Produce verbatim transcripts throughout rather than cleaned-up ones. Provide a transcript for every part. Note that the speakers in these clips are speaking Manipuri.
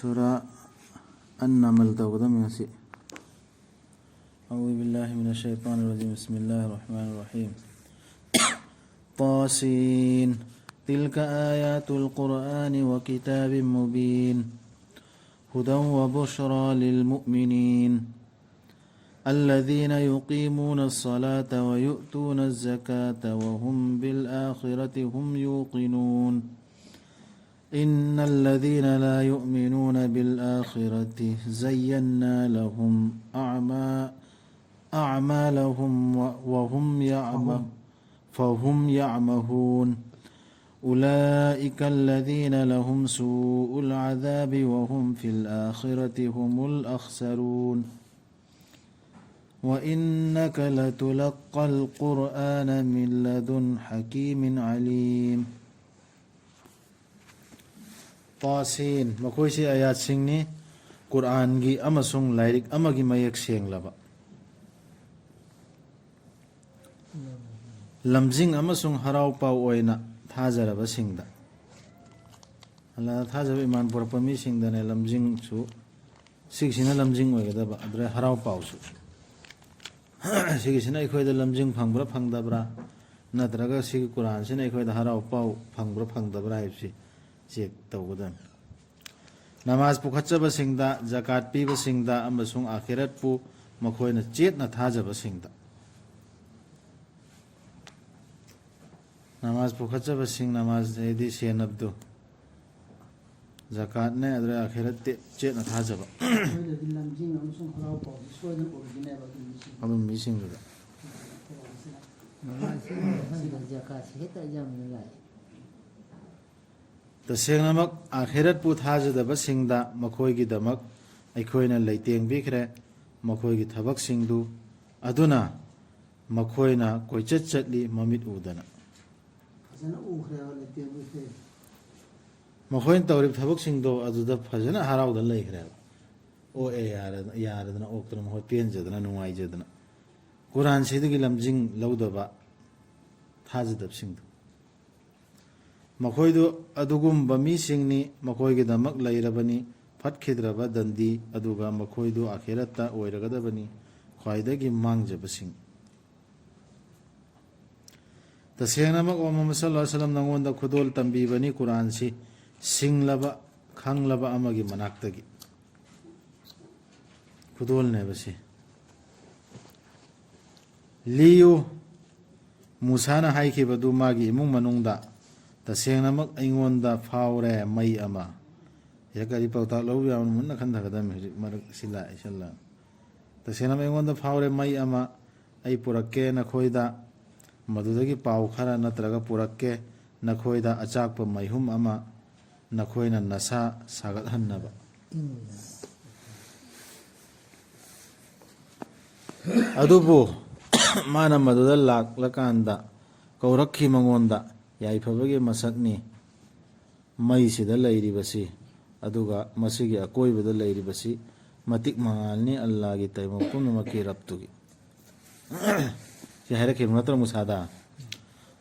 ꯁꯨꯔꯥ ꯑꯟ-ꯅꯃꯜ ꯇꯧꯒꯗꯕꯅꯤ ꯉꯁꯤ꯫ أعوذ بالله من الشيطان الرجيم. بسم الله الرحمن الرحيم. طاسين. تلك آيات القرآن وكتاب مبين. هدى وبشرى للمؤمنين. الذين يقيمون الصلاة ويؤتون الزكاة وهم بالآخرة هم يوقنون. إن الذين لا يؤمنون بالآخرة زينا لهم أعما-، أعمالهم و-، وهم يعم-، فهم يعمهون. أولئك الذين لهم سوء العذاب وهم في الآخرة هم الأخسرون. وإنك لتلقى القرآن من لدن حكيم عليم. ꯇꯥꯁꯤꯟ, ꯃꯈꯣꯏꯁꯤ ꯑꯥꯌꯥꯠꯁꯤꯡꯅꯤ, ꯀꯨꯔꯑꯥꯟꯒꯤ ꯑꯃꯁꯨꯡ ꯂꯥꯏꯔꯤꯛ ꯑꯃꯒꯤ ꯃꯌꯦꯛ ꯁꯦꯡꯂꯕ꯫ ꯂꯝꯖꯤꯡ ꯑꯃꯁꯨꯡ ꯍꯔꯥꯎ ꯄꯥꯎ ꯑꯣꯏꯅ ꯊꯥꯖꯔꯕꯁꯤꯡꯗ꯫ ꯑꯜꯂꯥꯍꯗ ꯊꯥꯖꯕ ꯏꯃꯥꯟ ꯄꯨꯔꯛꯄ ꯃꯤꯁꯤꯡꯗꯅꯦ ꯂꯝꯖꯤꯡꯁꯨ, ꯁꯤꯒꯤꯁꯤꯅ ꯂꯝꯖꯤꯡ ꯑꯣꯏꯒꯗꯕ, ꯑꯗꯨꯗ ꯍꯔꯥꯎ ꯄꯥꯎꯁꯨ꯫ ꯁꯤꯒꯤꯁꯤꯅ ꯑꯩꯈꯣꯏꯗ ꯂꯝꯖꯤꯡ ꯐꯪꯕ꯭ꯔꯥ ꯐꯪꯗꯕ꯭ꯔꯥ, ꯅꯠꯇ꯭ꯔꯒ ꯁꯤꯒꯤ ꯀꯨꯔꯥꯟꯁꯤꯅ ꯑꯩꯈꯣꯏꯗ ꯍꯔꯥꯎ ꯄꯥꯎ ꯐꯪꯕ꯭ꯔꯥ ꯐꯪꯗꯕ꯭ꯔꯥ ꯍꯥꯏꯕꯁꯤ ꯆꯦꯛ ꯇꯧꯒꯗꯕꯅꯤ꯫ ꯅꯃꯥꯖ ꯄꯨꯈꯠꯆꯕꯁꯤꯡꯗ, ꯖꯀꯥꯠ ꯄꯤꯕꯁꯤꯡꯗ ꯑꯃꯁꯨꯡ ꯑꯥꯈꯤꯔꯠꯄꯨ ꯃꯈꯣꯏꯅ ꯆꯦꯠꯅ ꯊꯥꯖꯕꯁꯤꯡꯗ꯫ ꯅꯃꯥꯖ ꯄꯨꯈꯠꯆꯕꯁꯤꯡ, ꯅꯃꯥꯖ ꯍꯥꯏꯗꯤ ꯁꯦꯟꯅꯕꯗꯨ, ꯖꯀꯥꯠꯅꯦ, ꯑꯗꯨꯗ ꯑꯥꯈꯤꯔꯠ ꯆꯦꯠꯅ ꯊꯥꯖꯕ꯫ ꯃꯣꯏꯗꯗꯤ ꯂꯝꯖꯤꯡ ꯑꯃꯁꯨꯡ ꯍꯔꯥꯎ ꯄꯥꯎꯁꯤ ꯁꯣꯏꯗꯅ ꯑꯣꯏꯗꯣꯏꯅꯦꯕ ꯑꯗꯨ ꯃꯤꯁꯤꯡ꯫ ꯑꯗꯨꯝ ꯃꯤꯁꯤꯡꯗꯨꯗ꯫ ꯀꯨꯔꯥꯟꯁꯤꯅ꯫ ꯅꯃꯥꯖꯁꯤ ꯃꯐꯝꯗ ꯖꯀꯥꯠꯁꯤ ꯍꯦꯛꯇ ꯑꯌꯥꯝꯕꯅ ꯂꯥꯛꯏ꯫ ꯇꯁꯦꯡꯅꯃꯛ ꯑꯥꯈꯤꯔꯠꯄꯨ ꯊꯥꯖꯗꯕꯁꯤꯡꯗ ꯃꯈꯣꯏꯒꯤꯗꯃꯛ ꯑꯩꯈꯣꯏꯅ ꯂꯩꯇꯦꯡꯕꯤꯈ꯭ꯔꯦ, ꯃꯈꯣꯏꯒꯤ ꯊꯕꯛꯁꯤꯡꯗꯨ꯫ ꯑꯗꯨꯅ ꯃꯈꯣꯏꯅ ꯀꯣꯏꯆꯠ ꯆꯠꯂꯤ ꯃꯃꯤꯠ ꯎꯗꯅ꯫ ꯐꯖꯅ ꯎꯈ꯭ꯔꯦꯕ, ꯂꯩꯇꯦꯡꯕꯤꯈ꯭ꯔꯦ꯫ ꯃꯈꯣꯏꯅ ꯇꯧꯔꯤꯕ ꯊꯕꯛꯁꯤꯡꯗꯣ ꯑꯗꯨꯗ ꯐꯖꯅ ꯍꯔꯥꯎꯗꯅ ꯂꯩꯈ꯭ꯔꯦꯕ꯫ ꯑꯣꯛꯑꯦ ꯌꯥꯔ-, ꯌꯥꯔꯗꯅ, ꯑꯣꯛꯇꯅ, ꯃꯈꯣꯏ ꯄꯦꯟꯖꯗꯅ, ꯅꯨꯡꯉꯥꯏꯖꯗꯅ꯫ ꯀꯨꯔꯥꯟꯁꯤꯗꯒꯤ ꯂꯝꯖꯤꯡ ꯂꯧꯗꯕ ꯊꯥꯖꯗꯕꯁꯤꯡꯗꯣ꯫ ꯃꯈꯣꯏꯗꯨ ꯑꯗꯨꯒꯨꯝꯕ ꯃꯤꯁꯤꯡꯅꯤ, ꯃꯈꯣꯏꯒꯤꯗꯃꯛ ꯂꯩꯔꯕꯅꯤ ꯐꯠꯈꯤꯗ꯭ꯔꯕ ꯗꯟꯗꯤ, ꯑꯗꯨꯒ ꯃꯈꯣꯏꯗꯨ ꯑꯥꯈꯤꯔꯠꯇ ꯑꯣꯏꯔꯒꯗꯕꯅꯤ ꯈ꯭ꯋꯥꯏꯗꯒꯤ ꯃꯥꯡꯖꯕꯁꯤꯡ꯫ ꯇꯁꯦꯡꯅꯃꯛ ꯑꯣ ꯃꯨꯍꯝꯃꯗ ꯁꯜꯂꯜꯂꯥꯍꯨ ꯑꯂꯥꯏꯍꯤ ꯋꯥꯁꯜꯂꯝ, ꯅꯉꯣꯟꯗ ꯈꯨꯗꯣꯜ ꯇꯝꯕꯤꯕꯅꯤ ꯀꯨꯔꯥꯟꯁꯤ ꯁꯤꯡꯂꯕ, ꯈꯪꯂꯕ ꯑꯃꯒꯤ ꯃꯅꯥꯛꯇꯒꯤ꯫ ꯈꯨꯗꯣꯜꯅꯦꯕ ꯁꯤ꯫ ꯂꯤꯌꯨ, ꯃꯨꯁꯥꯅ ꯍꯥꯏꯈꯤꯕꯗꯨ ꯃꯥꯒꯤ ꯏꯃꯨꯡ ꯃꯅꯨꯡꯗ, "ꯇꯁꯦꯡꯅꯃꯛ ꯑꯩꯉꯣꯟꯗ ꯐꯥꯎꯔꯦ ꯃꯩ ꯑꯃ"꯫ ꯁꯤꯗ ꯀꯔꯤ ꯄꯥꯎꯇꯥꯛ ꯂꯧꯕ ꯌꯥꯕꯅꯣ ꯃꯨꯟꯅ ꯈꯟꯊꯒꯗꯕꯅꯤ ꯍꯧꯖꯤꯛ ꯃꯔꯛ ꯁꯤ ꯂꯥꯛꯏ ꯁꯜꯂ꯫ "ꯇꯁꯦꯡꯅꯃꯛ ꯑꯩꯉꯣꯟꯗ ꯐꯥꯎꯔꯦ ꯃꯩ ꯑꯃ, ꯑꯩ ꯄꯨꯔꯛꯀꯦ ꯅꯈꯣꯏꯗ, ꯃꯗꯨꯗꯒꯤ ꯄꯥꯎ ꯈꯔ ꯅꯠꯇ꯭ꯔꯒ ꯄꯨꯔꯛꯀꯦ ꯅꯈꯣꯏꯗ ꯑꯆꯥꯛꯄ ꯃꯩꯍꯨꯝ ꯑꯃ, ꯅꯈꯣꯏꯅ ꯅꯁꯥ ꯁꯥꯒꯠꯍꯟꯅꯕ"꯫ ꯑꯗꯨꯕꯨ ꯃꯥꯅ ꯃꯗꯨꯗ ꯂꯥꯛꯂꯀꯥꯟꯗ ꯀꯧꯔꯛꯈꯤ ꯃꯉꯣꯟꯗ, "ꯌꯥꯏꯐꯕꯒꯤ ꯃꯁꯛꯅꯤ ꯃꯩꯁꯤꯗ ꯂꯩꯔꯤꯕꯁꯤ, ꯑꯗꯨꯒ ꯃꯁꯤꯒꯤ ꯑꯀꯣꯏꯕꯗ ꯂꯩꯔꯤꯕꯁꯤ ꯃꯇꯤꯛ ꯃꯉꯥꯜꯅꯤ ꯑꯜꯂꯥꯒꯤ ꯇꯥꯏꯕꯪ ꯄꯨꯝꯅꯃꯛꯀꯤ ꯔꯕꯇꯨꯒꯤ"꯫ ꯁꯤ ꯍꯥꯏꯔꯛꯈꯤꯕ ꯅꯠꯇ꯭ꯔꯣ ꯃꯨꯁꯥꯗ?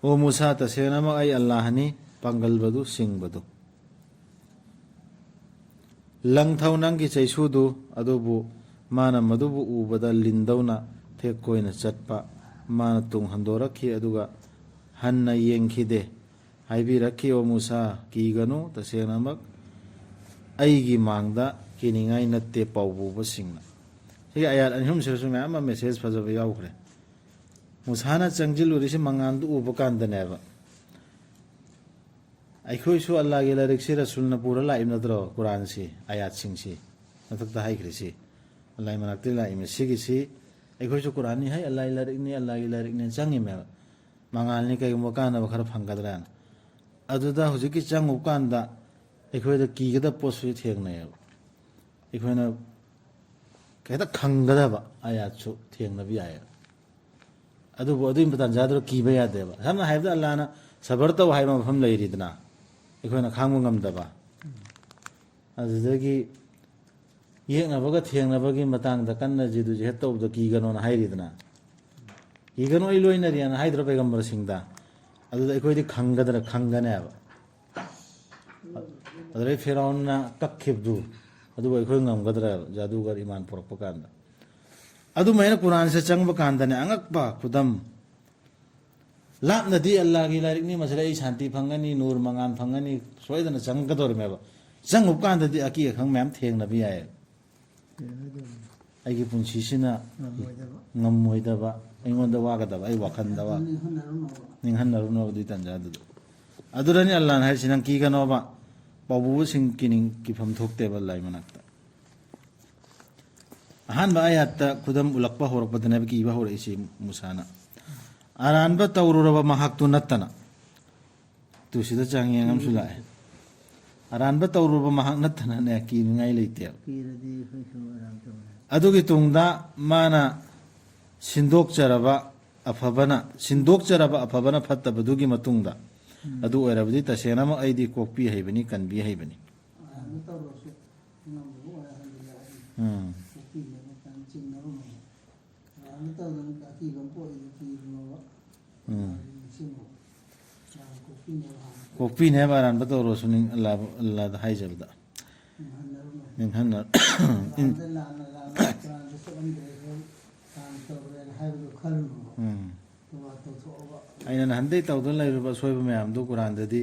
"ꯑꯣ ꯃꯨꯁꯥ, ꯇꯁꯦꯡꯅꯃꯛ ꯑꯩ ꯑꯜꯂꯥꯍꯅꯤ, ꯄꯥꯡꯒꯜꯕꯗꯨ, ꯁꯤꯡꯕꯗꯨ"꯫ ꯂꯪꯊꯧ ꯅꯪꯒꯤ ꯆꯩꯁꯨꯗꯨ, ꯑꯗꯨꯕꯨ ꯃꯥꯅ ꯃꯗꯨꯕꯨ ꯎꯕꯗ ꯂꯤꯟꯗꯧꯅ ꯊꯦꯛ ꯀꯣꯏꯅ ꯆꯠꯄ, ꯃꯥꯅ ꯇꯨꯡ ꯍꯟꯗꯣꯔꯛꯈꯤ, ꯑꯗꯨꯒ ꯍꯟꯅ ꯌꯦꯡꯈꯤꯗꯦ꯫ ꯍꯥꯏꯕꯤꯔꯛꯈꯤ, "ꯑꯣ ꯃꯨꯁꯥ, ꯀꯤꯒꯅꯨ, ꯇꯁꯦꯡꯅꯃꯛ ꯑꯩꯒꯤ ꯃꯥꯡꯗ ꯀꯤꯅꯤꯡꯉꯥꯏ ꯅꯠꯇꯦ ꯄꯥꯎꯕꯨꯕꯁꯤꯡꯅ"꯫ ꯁꯤꯒꯤ ꯑꯌꯥꯠ ꯑꯅꯤ ꯑꯍꯨꯝꯁꯤꯗꯁꯨ ꯃꯌꯥꯝ ꯑꯃ ꯃꯦꯁꯦꯖ ꯐꯖꯕ ꯌꯥꯎꯈ꯭ꯔꯦ꯫ ꯃꯨꯁꯥꯅ ꯆꯪꯁꯤꯜꯂꯨꯔꯤꯁꯤ ꯃꯉꯥꯜꯗꯨ ꯎꯕ ꯀꯥꯟꯗꯅꯦꯕ꯫ ꯑꯩꯈꯣꯏꯁꯨ ꯑꯜꯂꯥꯒꯤ ꯂꯥꯏꯔꯤꯛꯁꯤ ꯔꯁꯨꯜꯅ ꯄꯨꯔ ꯂꯥꯛꯏꯕ ꯅꯠꯇ꯭ꯔꯣ? ꯀꯨꯔꯥꯟꯁꯤ, ꯑꯌꯥꯠꯁꯤꯡꯁꯤ, ꯃꯊꯛꯇ ꯍꯥꯏꯈ꯭ꯔꯤꯁꯤ, ꯑꯜꯂꯥꯒꯤ ꯃꯅꯥꯛꯇꯒꯤ ꯂꯥꯛꯏꯕꯅꯤ꯫ ꯁꯤꯒꯤꯁꯤ ꯑꯩꯈꯣꯏꯁꯨ ꯀꯨꯔꯥꯟꯅꯤ ꯍꯥꯏ, ꯑꯜꯂꯥꯒꯤ ꯂꯥꯏꯔꯤꯛꯅꯤ, ꯑꯜꯂꯥꯒꯤ ꯂꯥꯏꯔꯤꯛꯅꯤ ꯆꯪꯉꯤꯃꯦꯕ꯫ ꯃꯉꯥꯜꯅꯤ, ꯀꯩꯒꯨꯝꯕ ꯀꯥꯟꯅꯕ ꯈꯔ ꯐꯪꯒꯗ꯭ꯔꯥꯅ꯫ ꯑꯗꯨꯗ ꯍꯧꯖꯤꯛꯀꯤ ꯆꯪꯉꯨꯕ ꯀꯥꯟꯗ ꯑꯩꯈꯣꯏꯗ ꯀꯤꯒꯗꯕ ꯄꯣꯠꯁꯨ ꯊꯦꯡꯅꯩꯌꯦꯕ꯫ ꯑꯩꯈꯣꯏꯅ ꯍꯦꯛꯇ ꯈꯪꯒꯗꯕ ꯑꯌꯥꯠꯁꯨ ꯊꯦꯡꯅꯕ ꯌꯥꯏꯌꯦꯕ꯫ ꯑꯗꯨꯕꯨ ꯑꯗꯨꯒꯤ ꯃꯇꯥꯟꯖꯥꯗꯨꯗ ꯀꯤꯕ ꯌꯥꯗꯦꯕ꯫ ꯁꯝꯅ ꯍꯥꯏꯔꯕꯗ, ꯑꯜꯂꯥꯅ ꯁꯕꯔ ꯇꯧ ꯍꯥꯏꯕ ꯃꯐꯝ ꯂꯩꯔꯤꯗꯅ, ꯑꯩꯈꯣꯏꯅ ꯈꯥꯡꯕ ꯉꯝꯗꯕ꯫ ꯑꯗꯨꯗꯒꯤ ꯌꯦꯛꯅꯕꯒ ꯊꯦꯡꯅꯕꯒꯤ ꯃꯇꯥꯡꯗ ꯀꯟꯅ ꯖꯤꯗꯨ ꯖꯤꯍꯠ ꯇꯧꯕꯗꯣ ꯀꯤꯒꯅꯣꯅ ꯍꯥꯏꯔꯤꯗꯅ꯫ "ꯀꯤꯒꯅꯨ, ꯑꯩ ꯂꯣꯏꯅꯔꯤꯅ" ꯍꯥꯏꯗ꯭ꯔꯣ ꯄꯩꯒꯝꯕꯔꯁꯤꯡꯗ? ꯑꯗꯨꯗ ꯑꯩꯈꯣꯏꯗꯤ ꯈꯪꯒꯗ꯭ꯔꯥ? ꯈꯪꯒꯅꯦꯕ꯫ ꯑꯗꯨꯗꯩ ꯐꯤꯔꯥꯎꯟꯅ ꯀꯛꯈꯤꯕꯗꯨ, ꯑꯗꯨꯕꯨ ꯑꯩꯈꯣꯏ ꯉꯝꯒꯗ꯭ꯔꯥ ꯖꯥꯗꯨꯒꯔ ꯏꯃꯥꯟ ꯄꯨꯔꯛꯄ ꯀꯥꯟꯗ? ꯑꯗꯨꯃꯥꯏꯅ ꯀꯨꯔꯥꯟꯁꯦ ꯆꯪꯕ ꯀꯥꯟꯗꯅꯦ, ꯑꯉꯛꯄ ꯈꯨꯗꯝ, ꯂꯥꯞꯅꯗꯤ ꯑꯜꯂꯥꯒꯤ ꯂꯥꯏꯔꯤꯛꯅꯤ, ꯃꯁꯤꯗ ꯑꯩ ꯁꯥꯟꯇꯤ ꯐꯪꯒꯅꯤ, ꯅꯨꯔ ꯃꯉꯥꯟ ꯐꯪꯒꯅꯤ, ꯁꯣꯏꯗꯅ ꯆꯪꯒꯗꯧꯔꯤꯃꯦꯕ꯫ ꯆꯪꯉꯨꯕ ꯀꯥꯟꯗꯗꯤ ꯑꯀꯤ ꯑꯈꯪ ꯃꯌꯥꯝ ꯊꯦꯡꯅꯕ ꯌꯥꯏ꯫ ꯀꯩꯅꯣ ꯍꯥꯏꯗꯣꯏꯅꯣ? ꯑꯩꯒꯤ ꯄꯨꯟꯁꯤꯁꯤꯅ ꯉꯝꯃꯣꯏꯗꯕ꯫ ꯉꯝꯃꯣꯏꯗꯕ, ꯑꯩꯉꯣꯟꯗ ꯋꯥꯒꯗꯕ, ꯑꯩ ꯋꯥꯈꯜꯗ ꯋꯥ-, ꯅꯤꯡꯍꯟꯅꯔꯨꯅꯕ꯫ ꯅꯤꯡꯍꯟꯅꯔꯨꯅꯕ ꯑꯗꯨꯒꯤ ꯇꯥꯟꯖꯥꯗꯨꯗ꯫ ꯑꯗꯨꯗꯅꯤ ꯑꯜꯂꯥꯅ ꯍꯥꯏꯔꯤꯁꯤ, "ꯅꯪ ꯀꯤꯒꯅꯣꯕ, ꯄꯥꯎꯕꯨꯕꯁꯤꯡ ꯀꯤꯅꯤꯡ-, ꯀꯤꯐꯝ ꯊꯣꯛꯇꯦꯕ ꯑꯜꯂꯥꯏ ꯃꯅꯥꯛꯇ"꯫ ꯑꯍꯥꯟꯕ ꯑꯥꯌꯥꯠꯇ ꯈꯨꯗꯝ ꯎꯠꯂꯛꯄ ꯍꯧꯔꯛꯄꯗꯅꯦꯕ ꯀꯤꯕ ꯍꯧꯔꯛꯏꯁꯤ ꯃꯨꯁꯥꯅ꯫ "ꯑꯔꯥꯟꯕ ꯇꯧꯔꯨꯔꯕ ꯃꯍꯥꯛꯇꯨ ꯅꯠꯇꯅ"꯫ ꯇꯨ ꯁꯤꯗ ꯆꯪꯉꯦ ꯑꯃꯁꯨ ꯂꯥꯛꯑꯦ꯫ "ꯑꯔꯥꯟꯕ ꯇꯧꯔꯨꯔꯕ ꯃꯍꯥꯛ ꯅꯠꯇꯅꯅꯦ ꯀꯤꯅꯤꯡꯉꯥꯏ ꯂꯩꯇꯦꯕ"꯫ ꯀꯤꯔꯗꯤ ꯑꯩꯈꯣꯏꯁꯨ ꯑꯔꯥꯟ ꯇꯧꯔꯦ꯫ ꯑꯗꯨꯒꯤ ꯇꯨꯡꯗ ꯃꯥꯅ ꯁꯤꯟꯗꯣꯛꯆꯔꯕ ꯑꯐꯕꯅ, ꯁꯤꯟꯗꯣꯛꯆꯔꯕ ꯑꯐꯕꯅ ꯐꯠꯇꯕꯗꯨꯒꯤ ꯃꯇꯨꯡꯗ, ꯎꯝ꯫ "ꯑꯗꯨ ꯑꯣꯏꯔꯕꯗꯤ ꯇꯁꯦꯡꯅꯃꯛ ꯑꯩꯗꯤ ꯀꯣꯛꯄꯤ ꯍꯩꯕꯅꯤ, ꯀꯟꯕꯤ ꯍꯩꯕꯅꯤ"꯫ ꯑꯔꯥꯟꯕ ꯇꯧꯔꯁꯨ ꯉꯝꯕꯕꯨ ꯑꯣꯏꯍꯟꯕ ꯌꯥꯏ꯫ ꯎꯝ꯫ ꯀꯣꯛꯄꯤꯅꯕ ꯀꯟ-, ꯆꯤꯡꯅꯕ ꯉꯝꯕ꯫ ꯑꯗꯨꯃꯥꯏꯅ ꯇꯧꯗꯅ ꯑꯀꯤꯕ ꯑꯃ ꯄꯣꯛꯏꯗꯨ ꯀꯤꯔꯨꯅꯣꯕ꯫ ꯎꯝ꯫ ꯅꯤꯡꯁꯤꯡꯉꯣ꯫ ꯌꯥꯝ ꯀꯣꯛꯄꯤꯅꯕ ꯍꯥꯟꯅ꯫ ꯀꯣꯛꯄꯤꯅꯦ ꯍꯥꯏꯕ ꯑꯔꯥꯟꯕ ꯇꯧꯔꯁꯨ ꯅꯤꯡ-, ꯑꯜꯂꯥꯕꯨ-, ꯑꯜꯂꯥꯗ ꯍꯥꯏꯖꯕꯗ꯫ ꯅꯤꯡꯍꯟꯅꯔꯨꯅꯣ꯫ ꯅꯤꯡꯍꯟꯅ-, ꯂꯥꯟꯗ ꯂꯥꯟꯅ ꯂꯥꯟꯅ ꯀꯅꯥꯗ ꯆꯠꯂꯝꯗ꯭ꯔꯦ, ꯑꯩꯈꯣꯏ ꯂꯥꯟ ꯇꯧꯔꯦꯅ ꯍꯥꯏꯕꯗꯣ ꯈꯜꯂꯨꯅꯣꯕ꯫ ꯎꯝ꯫ ꯇꯣꯕꯥ ꯇꯧꯊꯣꯛꯑꯣꯕ꯫ ꯑꯩꯅ ꯅꯍꯥꯟꯗꯩ ꯇꯧꯗꯨꯅ ꯂꯩꯔꯨꯕ ꯑꯁꯣꯏꯕ ꯃꯌꯥꯝꯗꯣ ꯀꯨꯔꯥꯟꯗꯗꯤ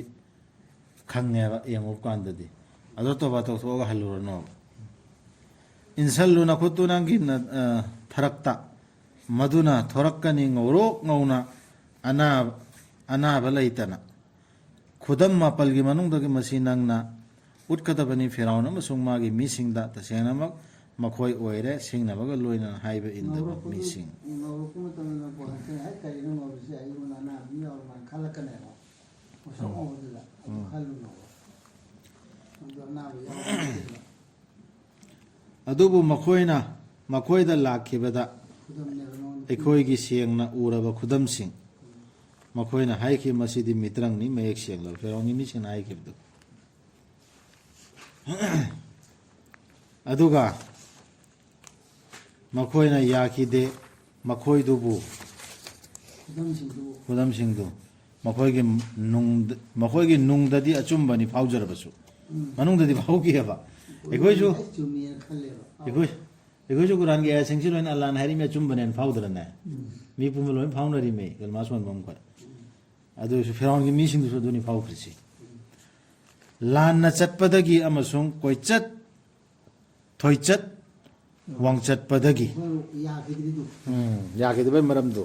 ꯈꯪꯉꯦꯕ, ꯌꯦꯡꯉꯨꯕ ꯀꯥꯟꯗꯗꯤ꯫ ꯑꯗꯣ ꯇꯣꯕꯥ ꯇꯧꯊꯣꯛꯑꯒ ꯍꯜꯂꯨꯔꯅꯣꯕ꯫ ꯏꯟꯁꯜꯂꯨ ꯅꯈꯨꯠꯇꯨ ꯅꯪꯒꯤ ꯅ-, ꯑ, ꯊꯔꯛꯇ, ꯃꯗꯨꯅ ꯊꯣꯔꯛꯀꯅꯤ ꯉꯧꯔꯣꯛ ꯉꯧꯅ, ꯑꯅꯥꯕ, ꯑꯅꯥꯕ ꯂꯩꯇꯅ꯫ ꯈꯨꯗꯝ ꯃꯥꯄꯜꯒꯤ ꯃꯅꯨꯡꯗꯒꯤ ꯃꯁꯤ ꯅꯪꯅ ꯎꯠꯀꯗꯕꯅꯤ ꯐꯤꯔꯥꯎꯟ ꯑꯃꯁꯨꯡ ꯃꯥꯒꯤ ꯃꯤꯁꯤꯡꯗ, ꯇꯁꯦꯡꯅꯃꯛ ꯃꯈꯣꯏ ꯑꯣꯏꯔꯦ ꯁꯤꯡꯅꯕꯒ ꯂꯣꯏꯅꯅ ꯍꯥꯏꯕ ꯏꯟꯗꯕ ꯉꯧꯔꯛꯄꯗꯨ-, ꯃꯤꯁꯤꯡ꯫ ꯉꯧꯔꯛꯄ ꯃꯇꯝꯗ ꯅꯪ ꯄꯣꯈꯠꯀꯅꯤ, "ꯍꯩ, ꯀꯔꯤꯅꯣ ꯉꯧꯔꯤꯁꯦ? ꯑꯩꯉꯣꯟꯗ ꯑꯅꯥꯕ ꯑꯃ ꯌꯥꯎꯔ ꯃꯥꯜꯂꯦ" ꯈꯜꯂꯛꯀꯅꯦꯕ꯫ ꯉꯧꯁꯣꯛ ꯎꯝ꯫ ꯉꯧꯕꯗꯨꯗ꯫ ꯑꯗꯨ ꯎꯝ꯫ ꯈꯜꯂꯨꯅꯣꯕ꯫ ꯑꯗꯨ ꯑꯅꯥꯕ ꯌꯥꯎꯔ ꯃꯥꯜꯂꯦ꯫ ꯑꯗꯨꯕꯨ ꯃꯈꯣꯏꯅ, ꯃꯈꯣꯏꯗ ꯂꯥꯛꯈꯤꯕꯗ ꯈꯨꯗꯝꯅꯦꯕ ꯅꯉꯣꯟꯗ ꯄꯤꯔꯤꯁꯦ꯫ ꯑꯩꯈꯣꯏꯒꯤ ꯁꯦꯡꯅ ꯎꯔꯕ ꯈꯨꯗꯝꯁꯤꯡ꯫ ꯃꯈꯣꯏꯅ ꯍꯥꯏꯈꯤ, "ꯃꯁꯤꯗꯤ ꯃꯤꯇ꯭ꯔꯪꯅꯤ", ꯃꯌꯦꯛ ꯁꯦꯡꯂꯕ ꯐꯤꯔꯥꯎꯟꯒꯤ ꯃꯤꯁꯤꯡꯅ ꯍꯥꯏꯈꯤꯕꯗꯨ꯫ ꯑꯗꯨꯒ ꯃꯈꯣꯏꯅ ꯌꯥꯈꯤꯗꯦ, ꯃꯈꯣꯏꯗꯨꯕꯨ꯫ ꯈꯨꯗꯝꯁꯤꯡꯗꯨ꯫ ꯈꯨꯗꯝꯁꯤꯡꯗꯨ꯫ ꯃꯈꯣꯏꯒꯤ ꯅꯨꯡꯗ-, ꯃꯈꯣꯏꯒꯤ ꯅꯨꯡꯗꯗꯤ ꯑꯆꯨꯝꯕꯅꯤ ꯐꯥꯎꯖꯔꯕꯁꯨ꯫ ꯎꯝ꯫ ꯃꯅꯨꯡꯗꯗꯤ ꯐꯥꯎꯈꯤꯑꯕ꯫ ꯑꯩꯈꯣꯏꯁꯨ ꯑꯩ ꯆꯨꯝꯃꯦꯅ ꯈꯜꯂꯦꯕ꯫ ꯑꯩꯈꯣꯏ ꯑꯩꯈꯣꯏꯁꯨ ꯀꯨꯔꯥꯟꯒꯤ ꯑꯥꯌꯥꯁꯤꯡꯁꯤ ꯂꯣꯏꯅ ꯑꯜꯂꯥꯍꯅ ꯍꯥꯏꯔꯤꯃꯦ ꯑꯆꯨꯝꯕꯅꯦꯅ ꯐꯥꯎꯗ꯭ꯔꯅꯦ? ꯃꯤ ꯄꯨꯝꯕ ꯂꯣꯏꯅ ꯐꯥꯎꯅꯔꯤꯃꯦ, ꯀꯩꯅꯣ, ꯃꯥꯁ ꯃꯣꯟꯕꯝ ꯈꯣꯏ꯫ ꯑꯗꯨꯁꯨ ꯐꯤꯔꯥꯎꯟꯒꯤ ꯃꯤꯁꯤꯡꯗꯨꯁꯨ ꯑꯗꯨꯅꯤ ꯐꯥꯎꯈ꯭ꯔꯤꯁꯤ꯫ ꯂꯥꯟꯅ ꯆꯠꯄꯗꯒꯤ ꯑꯃꯁꯨꯡ ꯀꯣꯏꯆꯠ ꯊꯣꯏꯆꯠ ꯋꯥꯡꯆꯠꯄꯗꯒꯤ꯫ ꯃꯣꯏ ꯌꯥꯈꯤꯗ꯭ꯔꯤꯗꯨ꯫ ꯎꯝ, ꯌꯥꯈꯤꯗꯕꯩ ꯃꯔꯝꯗꯣ,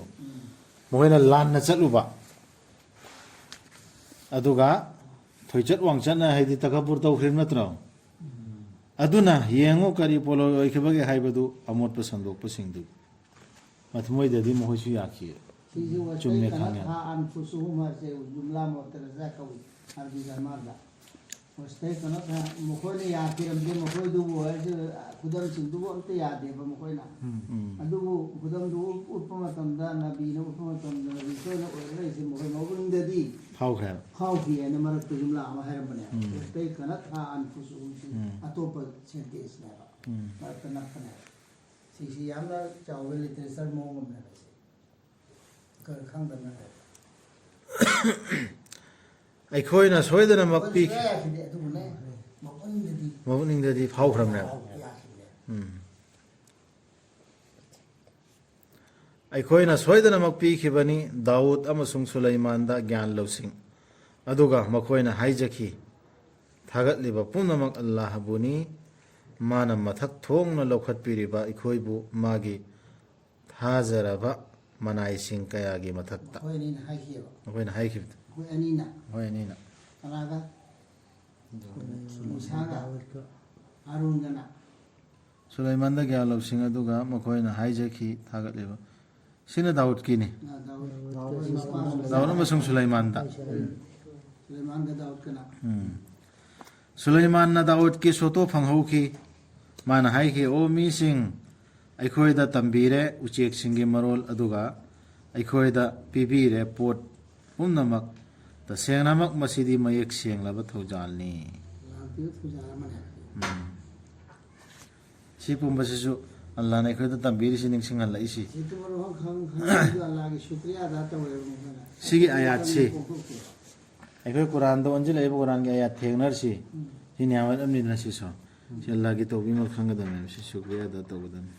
ꯃꯈꯣꯏꯅ ꯂꯥꯟꯅ ꯆꯠꯂꯨꯕ, ꯑꯗꯨꯒ ꯊꯣꯏꯆꯠ ꯋꯥꯡꯆꯠꯅ, ꯍꯥꯏꯗꯤ ꯇꯀꯕꯨꯔ ꯇꯧꯈ꯭ꯔꯤꯕ ꯅꯠꯇ꯭ꯔꯣ? ꯑꯗꯨꯅ ꯌꯦꯡꯉꯨ, ꯀꯔꯤ ꯄꯣꯠꯂꯣꯏ ꯑꯣꯏꯈꯤꯕꯒꯦ ꯍꯥꯏꯕꯗꯨ ꯑꯃꯣꯠꯄ ꯁꯟꯗꯣꯛꯄꯁꯤꯡꯗꯨ꯫ ꯃꯊꯃꯣꯏꯗꯗꯤ ꯃꯈꯣꯏꯁꯨ ꯌꯥꯈꯤ꯫ ꯁꯤꯁꯨ ꯆꯨꯝꯃꯦ ꯋꯥꯁꯇꯩ ꯈꯪꯉꯦ꯫ ꯀꯅꯊꯥ ꯑꯟꯐꯨꯁꯨꯍꯨꯝ ꯍꯥꯏꯁꯦ ꯖꯨꯝꯂꯥ ꯃꯣꯇꯔꯖꯥ ꯀꯧꯏ ꯑꯔꯕꯤ ꯒ꯭ꯔꯥꯃꯥꯔꯗ꯫ ꯋꯥꯁꯇꯩ ꯀꯅꯊꯥ, ꯃꯈꯣꯏꯅ ꯌꯥꯈꯤꯔꯝꯗꯦ, ꯃꯈꯣꯏꯗꯨꯕꯨ ꯍꯥꯏꯁꯦ ꯈꯨꯗꯝꯁꯤꯡꯗꯨꯕꯨ ꯑꯝꯇ ꯌꯥꯗꯦꯕ ꯃꯈꯣꯏꯅ꯫ ꯎꯝ꯫ ꯑꯗꯨꯕꯨ ꯈꯨꯗꯝꯗꯨ ꯎꯠ-, ꯎꯠꯄ ꯃꯇꯝꯗ, ꯅꯕꯤꯅ ꯎꯠꯄ ꯃꯇꯝꯗ, ꯅꯕꯤ ꯁꯣꯏꯅ ꯑꯣꯏꯔꯔꯣꯏꯁꯦ ꯃꯈꯣꯏ ꯃꯒꯨꯟꯗꯗꯤ ꯐꯥꯎꯈ꯭ꯔꯦꯕ꯫ ꯐꯥꯎꯈꯤ ꯍꯥꯏꯅ ꯃꯔꯛꯇ ꯖꯨꯝꯂꯥ ꯑꯃ ꯍꯥꯏꯔꯝꯕꯅꯦ꯫ ꯎꯝ꯫ ꯋꯥꯁꯇꯩ ꯀꯅꯊꯥ ꯑꯟꯐꯨꯁꯨꯍꯨꯝꯁꯤ ꯎꯝ꯫ ꯑꯇꯣꯞꯄ ꯁꯦꯟꯇꯦꯟꯁꯅꯦꯕ꯫ ꯎꯝ꯫ ꯃꯔꯛꯇ ꯅꯞꯄꯅꯦꯕ꯫ ꯁꯤꯁꯤ ꯌꯥꯝꯅ ꯆꯥꯎꯕ ꯂꯤꯇꯔꯦꯆꯔ ꯃꯑꯣꯡ ꯑꯃꯅꯦꯕ ꯁꯤ꯫ ꯈꯔ ꯈꯪꯗꯕꯅ ꯂꯩ꯫ ꯑꯩꯈꯣꯏꯅ ꯁꯣꯏꯗꯅꯃꯛ ꯍꯣꯏ, ꯄꯤꯈꯤ꯫ ꯁꯨꯡꯌꯥ ꯌꯥꯈꯤꯗꯦ, ꯑꯗꯨꯕꯨꯅꯦ, ꯃꯄꯨꯟꯗꯗꯤ ꯃꯄꯨꯛꯅꯤꯡꯗꯗꯤ ꯐꯥꯎꯈ꯭ꯔꯕꯅꯦꯕ꯫ ꯌꯥꯈꯤꯗꯦ꯫ ꯎꯝ꯫ ꯑꯩꯈꯣꯏꯅ ꯁꯣꯏꯗꯅꯃꯛ ꯄꯤꯈꯤꯕꯅꯤ ꯗꯥꯎꯗ ꯑꯃꯁꯨꯡ ꯁꯨꯂꯩꯃꯥꯟꯗ ꯒ꯭ꯌꯥꯟ ꯂꯧꯁꯤꯡ꯫ ꯑꯗꯨꯒ ꯃꯈꯣꯏꯅ ꯍꯥꯏꯖꯈꯤ, "ꯊꯥꯒꯠꯂꯤꯕ ꯄꯨꯝꯅꯃꯛ ꯑꯜꯂꯥꯍꯕꯨꯅꯤ, ꯃꯥꯅ ꯃꯊꯛ ꯊꯣꯡꯅ ꯂꯧꯈꯠꯄꯤꯔꯤꯕ ꯑꯩꯈꯣꯏꯕꯨ ꯃꯥꯒꯤ ꯊꯥꯖꯔꯕ ꯃꯅꯥꯏꯁꯤꯡ ꯀꯌꯥꯒꯤ ꯃꯊꯛꯇ"꯫ ꯃꯈꯣꯏ ꯑꯅꯤꯅ ꯍꯥꯏꯈꯤꯑꯕ꯫ ꯃꯈꯣꯏꯅ ꯍꯥꯏꯈꯤꯕꯗ꯫ ꯃꯈꯣꯏ ꯑꯅꯤꯅ꯫ ꯃꯈꯣꯏ ꯑꯅꯤꯅ꯫ ꯀꯅꯥꯒ? ꯃꯨꯁꯥꯒ꯫ ꯍꯥꯔꯨꯟꯒꯅ꯫ ꯁꯨꯂꯩꯃꯥꯟꯗ ꯒ꯭ꯌꯥꯟ ꯂꯧꯁꯤꯡ ꯑꯗꯨꯒ ꯃꯈꯣꯏꯅ ꯍꯥꯏꯖꯈꯤ, ꯊꯥꯒꯠꯂꯤꯕ꯫ ꯁꯤꯅ ꯗꯥꯎꯗꯀꯤꯅꯤ꯫ ꯑ, ꯗꯥꯎꯗ꯫ ꯗꯥꯎꯗ ꯑꯃꯁꯨꯡ ꯁꯨꯂꯩꯃꯥꯟꯗ꯫ ꯁꯨꯂꯩꯃꯥꯟꯒ ꯗꯥꯎꯗꯀꯅ꯫ ꯎꯝ꯫ ꯁꯨꯂꯩꯃꯥꯟꯅ ꯗꯥꯎꯗꯀꯤ ꯁꯣꯇꯣ ꯐꯪꯍꯧꯈꯤ꯫ ꯃꯥꯅ ꯍꯥꯏꯈꯤ, "ꯑꯣ ꯃꯤꯁꯤꯡ, ꯑꯩꯈꯣꯏꯗ ꯇꯝꯕꯤꯔꯦ ꯎꯆꯦꯛꯁꯤꯡꯒꯤ ꯃꯔꯣꯜ, ꯑꯗꯨꯒ ꯑꯩꯈꯣꯏꯗ ꯄꯤꯕꯤꯔꯦ ꯄꯣꯠ ꯄꯨꯝꯅꯃꯛ꯫ ꯇꯁꯦꯡꯅꯃꯛ ꯃꯁꯤꯗꯤ ꯃꯌꯦꯛ ꯁꯦꯡꯂꯕ ꯊꯧꯖꯥꯜꯅꯤ"꯫ ꯂꯥꯛꯄꯤꯕ ꯊꯧꯖꯥꯜ ꯑꯃꯅꯦ꯫ ꯎꯝ꯫ ꯁꯤ ꯄꯨꯝꯕꯁꯤꯁꯨ ꯑꯜꯂꯥꯅ ꯑꯩꯈꯣꯏꯗ ꯇꯝꯕꯤꯔꯤꯁꯤ, ꯅꯤꯡꯁꯤꯡꯍꯜꯂꯛꯏꯁꯤ꯫ ꯁꯤ ꯇꯨꯃꯔꯣ ꯈꯪ ꯈꯪ ꯑꯗꯨ ꯑꯜꯂꯥꯒꯤ ꯁꯨꯀ꯭ꯔꯤꯌꯥ ꯑꯗꯥ ꯇꯧꯔꯦꯕ ꯃꯈꯣꯏꯅ꯫ ꯁꯤꯒꯤ ꯑꯥꯌꯥꯠꯁꯤ꯫ ꯄꯣꯛꯊꯣꯛꯇꯦ꯫ ꯑꯩꯈꯣꯏ ꯀꯨꯔꯥꯟꯗ ꯑꯣꯟꯁꯤꯜꯂꯛꯏꯕ ꯀꯨꯔꯥꯟꯒꯤ ꯑꯥꯌꯥꯠ ꯊꯦꯡꯅꯔꯁꯤ꯫ ꯎꯝ꯫ ꯁꯤ ꯅꯤꯌꯥꯃꯠ ꯑꯃꯅꯤꯗꯅ ꯁꯤꯁꯨ꯫ ꯁꯤ ꯑꯜꯂꯥꯒꯤ ꯇꯧꯕꯤꯃꯜ ꯈꯪꯒꯗꯕꯅꯦꯕ, ꯁꯤ ꯁꯨꯀ꯭ꯔꯤꯌꯥ ꯑꯗꯥ ꯇꯧꯒꯗꯕꯅꯤ꯫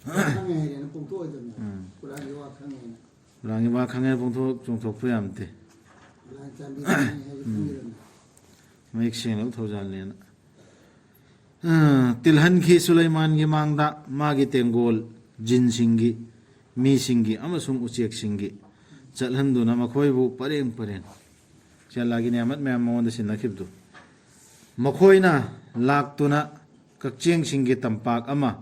ꯈꯪꯉꯦ ꯍꯥꯏꯔꯦꯅ ꯄꯣꯡꯊꯣꯛꯑꯣꯏꯗꯕꯅꯦ꯫ ꯎꯝ꯫ ꯀꯨꯔꯥꯟꯒꯤ ꯋꯥ ꯈꯪꯉꯦꯅ꯫ ꯀꯨꯔꯥꯟꯒꯤ ꯋꯥ ꯈꯪꯉꯦꯅ ꯄꯣꯡꯊꯣꯛ ꯆꯣꯡꯊꯣꯛꯄ ꯌꯥꯝ ꯅꯠꯇꯦ꯫ ꯀꯨꯔꯥꯟ ꯆꯥꯟꯕꯤ ꯈꯪꯉꯦ ꯍꯥꯏꯕ ꯎꯝ꯫ ꯈꯪꯒꯗꯕꯅꯦ꯫ ꯃꯌꯦꯛ ꯁꯦꯡꯂꯕ ꯊꯧꯖꯥꯜꯅꯦꯅ꯫ ꯑ, ꯇꯤꯜꯍꯟꯈꯤ ꯁꯨꯂꯩꯃꯥꯟꯒꯤ ꯃꯥꯡꯗ ꯃꯥꯒꯤ ꯇꯦꯡꯒꯣꯜ, ꯖꯤꯟꯁꯤꯡꯒꯤ, ꯃꯤꯁꯤꯡꯒꯤ ꯑꯃꯁꯨꯡ ꯎꯆꯦꯛꯁꯤꯡꯒꯤ, ꯆꯠꯍꯟꯗꯨꯅ ꯃꯈꯣꯏꯕꯨ ꯄꯔꯦꯡ ꯄꯔꯦꯡ꯫ ꯁꯤ ꯑꯜꯂꯥꯒꯤ ꯅꯤꯌꯥꯃꯠ ꯃꯌꯥꯝ ꯃꯉꯣꯟꯗ ꯁꯤꯟꯅꯈꯤꯕꯗꯨ꯫ ꯃꯈꯣꯏꯅ ꯂꯥꯛꯇꯨꯅ ꯀꯛꯆꯦꯡꯁꯤꯡꯒꯤ ꯇꯝꯄꯥꯛ ꯑꯃ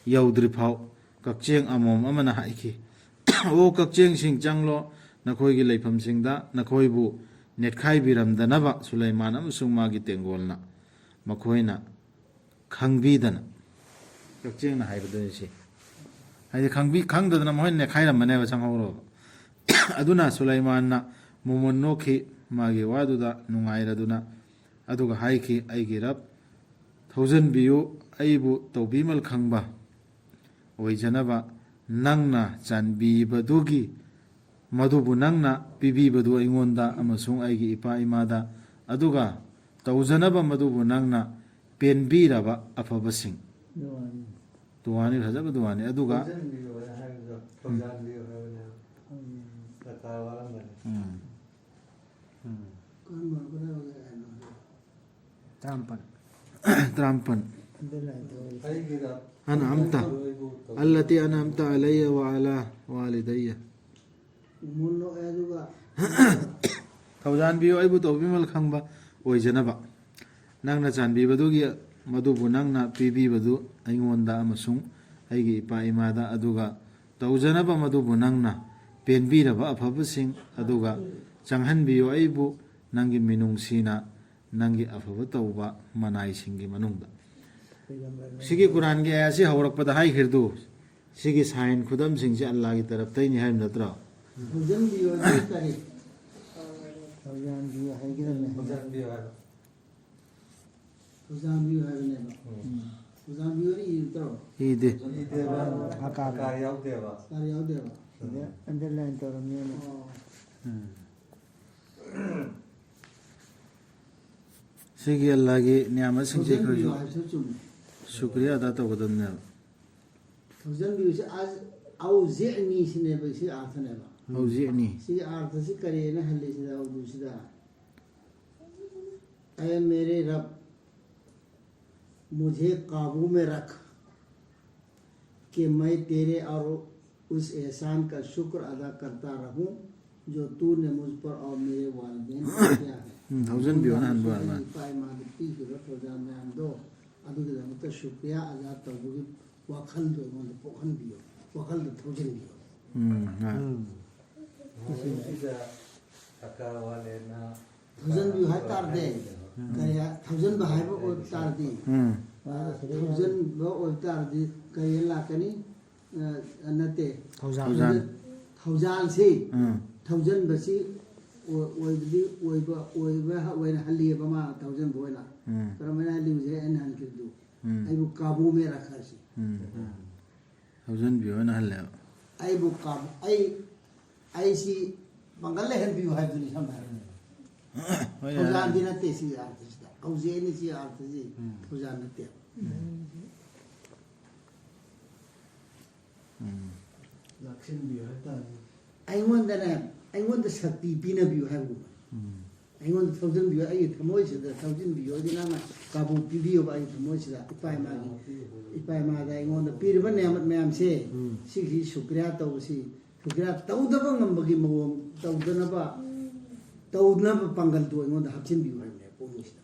ꯌꯧꯗ꯭ꯔꯤꯐꯥꯎ ꯀꯛꯆꯦꯡ ꯑꯃꯣꯝ ꯑꯃꯅ ꯍꯥꯏꯈꯤ, "ꯑꯣ ꯀꯛꯆꯦꯡꯁꯤꯡ, ꯆꯪꯂꯣ, ꯅꯈꯣꯏꯒꯤ ꯂꯩꯐꯝꯁꯤꯡꯗ ꯅꯈꯣꯏꯕꯨ ꯅꯦꯠꯈꯥꯏꯕꯤꯔꯝꯗꯅꯕ ꯁꯨꯂꯩꯃꯥꯟ ꯑꯃꯁꯨꯡ ꯃꯥꯒꯤ ꯇꯦꯡꯒꯣꯜꯅ ꯃꯈꯣꯏꯅ ꯈꯪꯕꯤꯗꯅ"꯫ ꯀꯛꯆꯦꯡꯅ ꯍꯥꯏꯕꯗꯨꯅꯤ ꯁꯤ꯫ ꯍꯥꯏꯗꯤ ꯈꯪꯕꯤ-, ꯈꯪꯗꯗꯅ ꯃꯈꯣꯏꯅ ꯅꯦꯠꯈꯥꯏꯔꯝꯕꯅꯦꯕ, ꯆꯪꯍꯧꯔꯣꯕ꯫ ꯑꯗꯨꯅ ꯁꯨꯂꯩꯃꯥꯟꯅ ꯃꯣꯃꯣꯟ ꯅꯣꯛꯈꯤ, ꯃꯥꯒꯤ ꯋꯥꯗꯨꯗ ꯅꯨꯡꯉꯥꯏꯔꯗꯨꯅ, ꯑꯗꯨꯒ ꯍꯥꯏꯈꯤ, "ꯑꯩꯒꯤ ꯔꯕ, ꯊꯧꯖꯟꯕꯤꯌꯨ, ꯑꯩꯕꯨ ꯇꯧꯕꯤꯃꯜ ꯈꯪꯕ ꯑꯣꯏꯖꯅꯕ ꯅꯪꯅ ꯆꯥꯟꯕꯤꯕꯗꯨꯒꯤ, ꯃꯗꯨꯕꯨ ꯅꯪꯅ ꯄꯤꯕꯤꯕꯗꯨ ꯑꯩꯉꯣꯟꯗ ꯑꯃꯁꯨꯡ ꯑꯩꯒꯤ ꯏꯄꯥ ꯏꯃꯥꯗ, ꯑꯗꯨꯒ ꯇꯧꯖꯅꯕ ꯃꯗꯨꯕꯨ ꯅꯪꯅ ꯄꯦꯟꯕꯤꯔꯕ ꯑꯐꯕꯁꯤꯡ"꯫ ꯗꯨꯋꯥꯅꯤ꯫ ꯗꯨꯋꯥꯅꯤ, ꯐꯖꯕ ꯗꯨꯋꯥꯅꯤ꯫ ꯑꯗꯨꯒ ꯊꯧꯖꯟꯕꯤꯌꯨ ꯍꯥꯏꯕꯗꯣ, ꯊꯧꯖꯥꯟꯕꯤꯌꯨ ꯍꯥꯏꯕꯅꯦꯕ꯫ ꯎꯝ꯫ ꯗꯔꯀꯥꯔ ꯋꯥꯔꯝꯕꯅꯤ꯫ ꯎꯝ꯫ ꯎꯝ꯫ ꯀꯔꯝꯕ ꯍꯣꯠꯅꯕꯒꯦ ꯍꯥꯏꯅꯣ? ꯇꯔꯥꯃꯥꯄꯟ꯫ ꯇꯔꯥꯃꯥꯄꯟ꯫ ꯑꯗꯨ ꯂꯥꯏꯗꯣ꯫ ꯑꯩꯒꯤꯗ ꯑꯅ ꯑꯝꯇ꯫ ꯑꯩꯕꯨ ꯇꯧꯕꯤꯌꯨ꯫ ꯑꯜꯂꯇꯤ ꯑꯅ ꯑꯝꯇ ꯑꯂꯩꯌ ꯋ ꯑꯂꯥ ꯋꯥꯂꯤꯗꯩꯌ꯫ ꯃꯣꯟ ꯅꯣꯛꯑꯦ ꯑꯗꯨꯒ ꯊꯧꯖꯥꯟꯕꯤꯌꯨ, ꯑꯩꯕꯨ ꯇꯧꯕꯤꯃꯜ ꯈꯪꯕ ꯑꯣꯏꯖꯅꯕ꯫ ꯅꯪꯅ ꯆꯥꯟꯕꯤꯕꯗꯨꯒꯤ ꯃꯗꯨꯕꯨ ꯅꯪꯅ ꯄꯤꯕꯤꯕꯗꯨ ꯑꯩꯉꯣꯟꯗ ꯑꯃꯁꯨꯡ ꯑꯩꯒꯤ ꯏꯄꯥ ꯏꯃꯥꯗ, ꯑꯗꯨꯒ ꯇꯧꯖꯅꯕ ꯃꯗꯨꯕꯨ ꯅꯪꯅ ꯄꯦꯟꯕꯤꯔꯕ ꯑꯐꯕꯁꯤꯡ, ꯑꯗꯨꯒ ꯆꯪꯍꯟꯕꯤꯌꯨ ꯑꯩꯕꯨ ꯅꯪꯒꯤ ꯃꯤꯅꯨꯡꯁꯤꯅ ꯅꯪꯒꯤ ꯑꯐꯕ ꯇꯧꯕ ꯃꯅꯥꯏꯁꯤꯡꯒꯤ ꯃꯅꯨꯡꯗ꯫ ꯁꯤꯒꯤ ꯀꯨꯔꯥꯟꯒꯤ ꯑꯥꯌꯥꯠꯁꯤ ꯍꯧꯔꯛꯄꯗ ꯍꯥꯏꯈ꯭ꯔꯤꯗꯨ, ꯁꯤꯒꯤ ꯁꯥꯏꯟ ꯈꯨꯗꯝꯁꯤꯡꯁꯤ ꯑꯜꯂꯥꯒꯤ ꯇꯔꯞꯇꯩꯅꯤ ꯍꯥꯏꯕ ꯅꯠꯇ꯭ꯔꯣ? ꯊꯧꯖꯟꯕꯤꯌꯨ ꯍꯥꯏꯕꯗꯤ ꯀꯔꯤ? ꯊꯧꯖꯥꯟꯕꯤꯌꯨ ꯍꯥꯏꯒꯗꯕꯅꯦ꯫ ꯊꯧꯖꯥꯟꯕꯤꯌꯨ ꯍꯥꯏꯕ꯫ ꯊꯧꯖꯥꯟꯕꯤꯌꯨ ꯍꯥꯏꯕꯅꯦꯕ꯫ ꯎꯝ꯫ ꯊꯧꯖꯥꯟꯕꯤꯌꯨ ꯍꯥꯏꯅ ꯏꯔꯤꯕ ꯅꯠꯇ꯭ꯔꯣ? ꯏꯗꯦ꯫ ꯏꯗꯦꯕ꯫ ꯍꯀꯥꯔ꯫ ꯍꯀꯥꯔ ꯌꯥꯎꯗꯦꯕ꯫ ꯍꯀꯥꯔ ꯌꯥꯎꯗꯦꯕ꯫ ꯁꯤꯗ ꯑꯟꯗꯔꯂꯥꯏꯟ ꯇꯧꯔꯝꯅꯦꯕ꯫ ꯑꯣ꯫ ꯎꯝ꯫ ꯁꯤꯒꯤ ꯑꯜꯂꯥꯒꯤ ꯅꯤꯌꯥꯃꯠꯁꯤꯡꯁꯦ ꯑꯩꯈꯣꯏꯁꯨ ꯍꯥꯏꯕꯁꯨ ꯆꯨꯝꯃꯤ꯫ ꯁꯨꯀ꯭ꯔꯤꯌꯥ ꯑꯗꯥ ꯇꯧꯒꯗꯕꯅꯦꯕ꯫ ꯊꯧꯖꯟꯕꯤꯕꯁꯤ ꯑꯧꯖꯤꯛꯅꯤ ꯁꯤꯅꯦꯕ ꯁꯤ ꯑꯥꯔꯊꯅꯦꯕ꯫ ꯍꯧꯖꯤꯛꯅꯤ꯫ ꯁꯤꯒꯤ ꯑꯥꯔꯊꯁꯤ ꯀꯔꯤꯅ ꯍꯜꯂꯤꯁꯤꯗ ꯎꯔꯗꯨꯁꯤꯗ? "ꯑꯦ ꯃꯦꯔꯦ ꯔꯕ, ꯃꯨꯖꯦ ꯀꯥꯕꯨ ꯃꯦ ꯔꯈ, ꯀꯦ ꯃꯩ ꯇꯦꯔꯦ ꯑꯧꯔ ꯎꯁ ꯑꯦꯍꯁꯥꯟ ꯀꯥ ꯁꯨꯀ꯭ꯔ ꯑꯗꯥ ꯀꯔꯇꯥ ꯔꯍꯨ, ꯖꯣ ꯇꯨꯅꯦ ꯃꯨꯖ ꯄꯔ ꯑꯧꯔ ꯃꯦꯔꯦ ꯋꯥꯂꯤꯗꯦꯟ ꯄꯔ ꯀꯤꯌꯥ ꯍꯦ?" ꯎꯝ, ꯊꯧꯖꯟꯕꯤꯌꯣꯅ ꯍꯟꯕ ꯑꯩꯒꯤ ꯑꯣꯏꯔꯃꯥꯜꯂꯦ꯫ ꯏꯄꯥ ꯏꯃꯥꯗ ꯄꯤꯈꯤꯕ ꯊꯧꯖꯥꯜ ꯃꯌꯥꯝꯗꯣ ꯑꯗꯨꯒꯤꯗꯃꯛꯇ ꯁꯨꯀ꯭ꯔꯤꯌꯥ ꯑꯗꯥ ꯇꯧꯕꯒꯤ ꯋꯥꯈꯜꯗꯣ ꯑꯩꯉꯣꯟꯗ ꯄꯣꯛꯍꯟꯕꯤꯌꯣ, ꯋꯥꯈꯜꯗ ꯊꯧꯖꯤꯟꯕꯤꯌꯣ꯫ ꯎꯝ, ꯍꯣꯏ꯫ ꯎꯝ꯫ ꯃꯁꯤꯗ ꯁꯔꯀꯥꯔ ꯋꯥꯂꯦꯅ ꯊꯧꯖꯟꯕꯤꯌꯨ ꯍꯥꯏ ꯇꯥꯔꯗꯤ, ꯀꯔꯤ ꯊꯧꯖꯟꯕ ꯍꯥꯏꯕ ꯑꯣꯏꯕ ꯇꯥꯔꯗꯤ, ꯎꯝ, ꯊꯧꯖꯟꯕ ꯑꯣꯏꯕ ꯇꯥꯔꯗꯤ ꯀꯔꯤ ꯂꯥꯛꯀꯅꯤ? ꯑ, ꯅꯠꯇꯦ꯫ ꯊꯧꯖꯥꯜ꯫ ꯊꯧꯖꯥꯜ꯫ ꯊꯧꯖꯥꯜꯁꯤ, ꯎꯝ, ꯊꯧꯖꯟꯕꯁꯤ ꯑꯣ-, ꯑꯣꯏꯕꯗꯤ ꯑꯣꯏꯕ, ꯑꯣꯏꯕ ꯑꯣꯏꯅ ꯍꯜꯂꯤꯑꯕ, ꯃꯥ ꯊꯧꯖꯟꯕ ꯑꯣꯏꯅ꯫ ꯎꯝ, ꯀꯔꯝꯍꯥꯏꯅ ꯍꯜꯂꯤꯕꯁꯦ ꯑꯩꯅ ꯍꯟꯈꯤꯕꯗꯨ? ꯎꯝ, ꯑꯩꯕꯨ ꯀꯥꯕꯨ ꯃꯦ ꯔꯈ ꯍꯥꯏꯁꯤ꯫ ꯎꯝ꯫ ꯊꯧꯖꯟꯕꯤꯌꯣꯅ ꯍꯜꯂꯦꯕ꯫ ꯑꯩꯕꯨ ꯀꯥꯕꯨ, ꯑꯩ, ꯑꯩꯁꯤ ꯄꯥꯡꯒꯜ ꯂꯩꯍꯟꯕꯤꯌꯨ ꯍꯥꯏꯕꯗꯨꯅꯤ ꯁꯝꯅ ꯍꯥꯏꯔꯕꯗ꯫ ꯍꯣꯏ, ꯊꯧꯖꯥꯜꯗꯤ ꯌꯥꯔꯦ꯫ ꯅꯠꯇꯦ ꯁꯤꯒꯤ ꯑꯥꯔꯊꯁꯤꯗ꯫ ꯍꯧꯖꯤꯛ ꯑꯩꯅ ꯁꯤꯒꯤ ꯑꯥꯔꯊꯁꯤ ꯎꯝ꯫ ꯊꯧꯖꯥꯜ ꯅꯠꯇꯦ꯫ ꯎꯝ, ꯂꯥꯛꯁꯤꯟꯕꯤꯌꯨ ꯍꯥꯏꯇꯥꯔꯦ꯫ ꯑꯩꯉꯣꯟꯗꯅꯦ, ꯑꯩꯉꯣꯟꯗ ꯁꯛꯇꯤ ꯄꯤꯅꯕꯤꯌꯨ ꯍꯥꯏꯕꯒꯨꯝꯕ꯫ ꯎꯝ, ꯑꯩꯉꯣꯟꯗ ꯊꯧꯖꯤꯟꯕꯤꯌꯨ, ꯑꯩꯒꯤ ꯊꯃꯣꯏꯁꯤꯗ ꯊꯧꯖꯤꯟꯕꯤꯌꯨ꯫ ꯑꯩꯗꯤ ꯅꯪꯅ ꯀꯥꯕꯨ ꯄꯤꯕꯤꯌꯨꯕ ꯑꯩꯒꯤ ꯊꯃꯣꯏꯁꯤꯗ꯫ ꯏꯄꯥ ꯏꯃꯥꯒꯤ, ꯏꯄꯥ ꯏꯃꯥꯗ ꯑꯩꯉꯣꯟꯗ ꯄꯤꯔꯤꯕ ꯅꯤꯌꯥꯃꯠ ꯃꯌꯥꯝꯁꯦ, ꯎꯝ꯫ ꯁꯤꯒꯤ ꯁꯨꯀ꯭ꯔꯤꯌꯥ ꯇꯧꯕꯁꯤ, ꯁꯨꯀ꯭ꯔꯤꯌꯥ ꯇꯧꯗꯕ ꯉꯝꯕꯒꯤ ꯃꯑꯣꯡ, ꯇꯧꯗꯅꯕ, ꯇꯧꯅꯕ ꯄꯥꯡꯒꯜꯗꯨ ꯑꯩꯉꯣꯟꯗ ꯍꯥꯞꯆꯤꯟꯕꯤꯌꯨ ꯍꯥꯏꯕꯅꯦ ꯄꯨꯛꯅꯤꯡꯁꯤꯗ꯫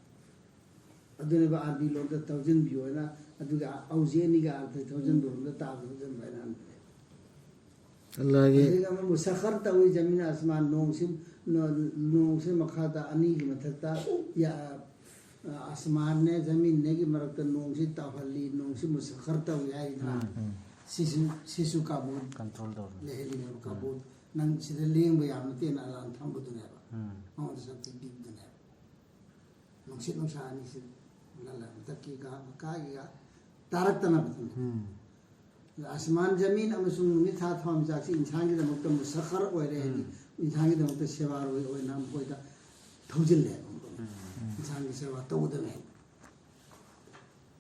ꯑꯗꯨꯅꯦꯕ ꯑꯥꯔꯕꯤ ꯂꯣꯟꯗ ꯊꯧꯖꯤꯟꯕꯤꯌꯨ ꯍꯥꯏꯅ, ꯑꯗꯨꯒ ꯑꯧꯖꯤꯛꯅꯤꯒ ꯑꯥꯔꯊ ꯊꯧꯖꯤꯟꯕ ꯂꯣꯟꯗ ꯇꯥꯕ ꯊꯧꯖꯤꯟꯕ ꯍꯥꯏꯅ ꯍꯟꯕꯅꯦ꯫ ꯑꯜꯂꯥꯒꯤ ꯑꯗꯒꯤ ꯑꯃ ꯃꯨꯁꯈꯔ ꯇꯧꯏ ꯖꯃꯤꯟ ꯑꯁꯃꯥꯟ, ꯅꯣꯡꯁꯤ, ꯅꯣ-, ꯅꯣꯡꯁꯤ ꯃꯈꯥꯗ ꯑꯅꯤꯒꯤ ꯃꯊꯛꯇ, ꯌꯥ-, ꯑꯁꯃꯥꯟꯅꯦ ꯖꯃꯤꯟꯅꯦꯒꯤ ꯃꯔꯛꯇ ꯅꯣꯡꯁꯤ ꯇꯧꯍꯜꯂꯤ, ꯅꯣꯡꯁꯤ ꯃꯨꯁꯈꯔ ꯇꯧꯏ ꯍꯥꯏꯗꯅ꯫ ꯎꯝ, ꯎꯝ꯫ ꯁꯤꯁꯨ, ꯁꯤꯁꯨ ꯀꯥꯕꯨꯜ ꯀꯟꯇ꯭ꯔꯣꯜ ꯇꯧꯔꯦ꯫ ꯂꯩꯍꯜꯂꯤꯅꯦꯕ ꯀꯥꯕꯨꯜ꯫ ꯅꯪ ꯁꯤꯗ ꯂꯦꯡꯕ ꯌꯥꯕ ꯅꯠꯇꯦꯅ ꯑꯂꯥꯟ ꯊꯝꯕꯗꯨꯅꯦꯕ꯫ ꯎꯝ꯫ ꯃꯉꯣꯟꯗ ꯁꯛꯇꯤ ꯄꯤꯕꯗꯨꯅꯦꯕ꯫ ꯅꯨꯡꯁꯤꯠ ꯅꯨꯡꯁꯥ ꯑꯅꯤꯁꯤ ꯂꯂ-, ꯃꯊꯛꯀꯤꯒ ꯃꯈꯥꯒꯤꯒ ꯇꯥꯔꯛꯇꯅꯕꯗꯨꯅꯦ꯫ ꯎꯝ꯫ ꯑꯁꯃꯥꯟ, ꯖꯃꯤꯟ ꯑꯃꯁꯨꯡ ꯅꯨꯃꯤꯠ, ꯊꯥ, ꯊꯋꯥꯟꯃꯤꯆꯥꯛꯁꯤ ꯏꯟꯁꯥꯟꯒꯤꯗꯃꯛꯇ ꯃꯨꯁꯈꯔ ꯑꯣꯏꯔꯦ ꯍꯥꯏꯗꯤ, ꯎꯝ꯫ ꯏꯟꯁꯥꯟꯒꯤꯗꯃꯛꯇ ꯁꯦꯕꯥꯔꯣꯏ ꯑꯣꯏꯅ ꯃꯈꯣꯏꯗ ꯊꯧꯖꯤꯜꯂꯦ꯫ ꯎꯝ꯫ ꯏꯟꯁꯥꯟꯒꯤ ꯁꯦꯕꯥ ꯇꯧꯒꯗꯕꯅꯦ꯫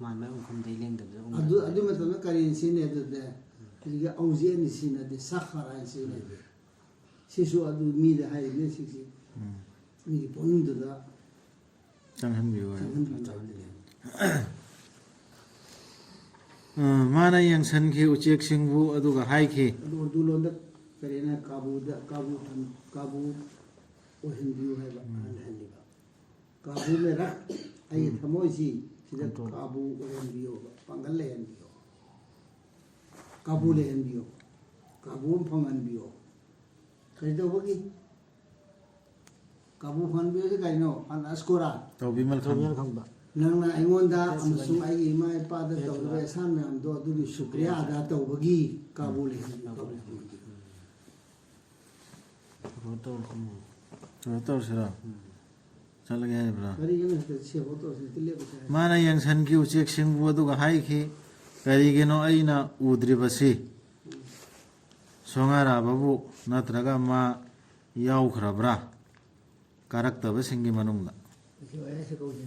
ꯃꯥꯟꯕ ꯎꯈꯨꯝꯗꯩ ꯂꯦꯡꯗꯕꯗ ꯑꯗꯨ ꯑꯗꯨ ꯃꯇꯝꯗ ꯀꯔꯦꯟ ꯁꯤꯖꯤꯟꯅꯩ ꯑꯗꯨꯗ? ꯍꯧꯖꯤꯛꯀꯤ ꯑꯧꯖꯤꯛ ꯑꯅꯤ ꯁꯤꯖꯤꯟꯅꯗꯦ, ꯁꯈꯔ ꯍꯥꯏꯅ ꯁꯤꯖꯤꯟꯅꯩ꯫ ꯁꯤꯁꯨ ꯑꯗꯨ ꯃꯤꯗ ꯍꯥꯏꯔꯤꯕꯅꯤ꯫ ꯁꯤꯁꯤ ꯃꯤꯒꯤ ꯄꯨꯛꯅꯤꯡꯗꯨꯗ ꯆꯪꯍꯟꯕꯤꯌꯨ ꯍꯥꯏ꯫ ꯆꯪꯍꯟꯕꯤꯌꯨ ꯍꯥꯏꯕꯅꯤ꯫ ꯑ, ꯃꯥꯅ ꯌꯦꯡꯁꯤꯟꯈꯤ ꯎꯆꯦꯛꯁꯤꯡꯕꯨ ꯑꯗꯨꯒ ꯍꯥꯏꯈꯤ꯫ ꯑꯗꯨ ꯎꯔꯗꯨ ꯂꯣꯟꯗ ꯀꯔꯤꯅ ꯀꯥꯕꯨꯗ ꯀꯥꯕꯨ ꯊꯝ ꯀꯥꯕꯨ ꯑꯣꯏꯍꯟꯕꯤꯌꯨ ꯍꯥꯏꯕ ꯍꯟꯍꯜꯂꯤꯕ꯫ ꯀꯥꯕꯨ ꯃꯦꯔꯥ, ꯑꯩꯒꯤ ꯊꯃꯣꯏꯁꯤ ꯁꯤꯗ ꯀꯥꯕꯨ ꯑꯣꯏꯍꯟꯕꯤꯌꯣꯕ, ꯄꯥꯡꯒꯜ ꯂꯩꯍꯟꯕꯤꯌꯣ, ꯀꯥꯕꯨ ꯂꯩꯍꯟꯕꯤꯌꯣ, ꯀꯥꯕꯨ ꯑꯃ ꯐꯪꯍꯟꯕꯤꯌꯣ꯫ ꯀꯔꯤ ꯇꯧꯕꯒꯤ? ꯀꯥꯕꯨ ꯐꯪꯍꯟꯕꯤꯌꯣꯁꯤ ꯀꯔꯤꯅꯣ? ꯑꯜ ꯑꯁꯀꯨꯔꯥ꯫ ꯇꯧꯕꯤꯃꯜ ꯈꯪꯕ꯫ ꯈꯪꯕ꯫ ꯅꯪꯅ ꯑꯩꯉꯣꯟꯗ ꯑꯃꯁꯨꯡ ꯑꯩꯒꯤ ꯏꯃꯥ ꯏꯄꯥꯗ ꯇꯧꯔꯤꯕ ꯑꯦꯍꯁꯥꯟ ꯃꯌꯥꯝꯗꯣ ꯑꯗꯨꯒꯤ ꯁꯨꯀ꯭ꯔꯤꯌꯥ ꯑꯗꯥ ꯇꯧꯕꯒꯤ ꯀꯥꯕꯨ ꯂꯩꯍꯟꯕꯤꯌꯣ꯫ ꯀꯩꯅꯣ ꯇꯧꯔꯣ꯫ ꯀꯩꯅꯣ ꯇꯧꯔꯁꯤꯔꯣ? ꯆꯠꯂꯒꯦ ꯍꯥꯏꯕ꯭ꯔꯥ? ꯀꯔꯤꯒꯤꯅꯣ ꯍꯦꯛꯇ ꯁꯦꯕꯣꯠ ꯇꯧꯔꯁꯤ? ꯍꯦꯛꯇ ꯂꯦꯞꯄꯁꯦ ꯍꯥꯏ꯫ ꯃꯥꯅ ꯌꯦꯡꯁꯤꯟꯈꯤ ꯎꯆꯦꯛꯁꯤꯡꯕꯨ ꯑꯗꯨꯒ ꯍꯥꯏꯈꯤ, "ꯀꯔꯤꯒꯤꯅꯣ ꯑꯩꯅ ꯎꯗ꯭ꯔꯤꯕꯁꯤ? ꯁꯣꯉꯥꯔꯥꯕꯕꯨ ꯅꯠꯇ꯭ꯔꯒ ꯃꯥ ꯌꯥꯎꯈ꯭ꯔꯕ꯭ꯔꯥ?" ꯀꯥꯔꯛꯇꯕꯁꯤꯡꯒꯤ ꯃꯅꯨꯡꯗ,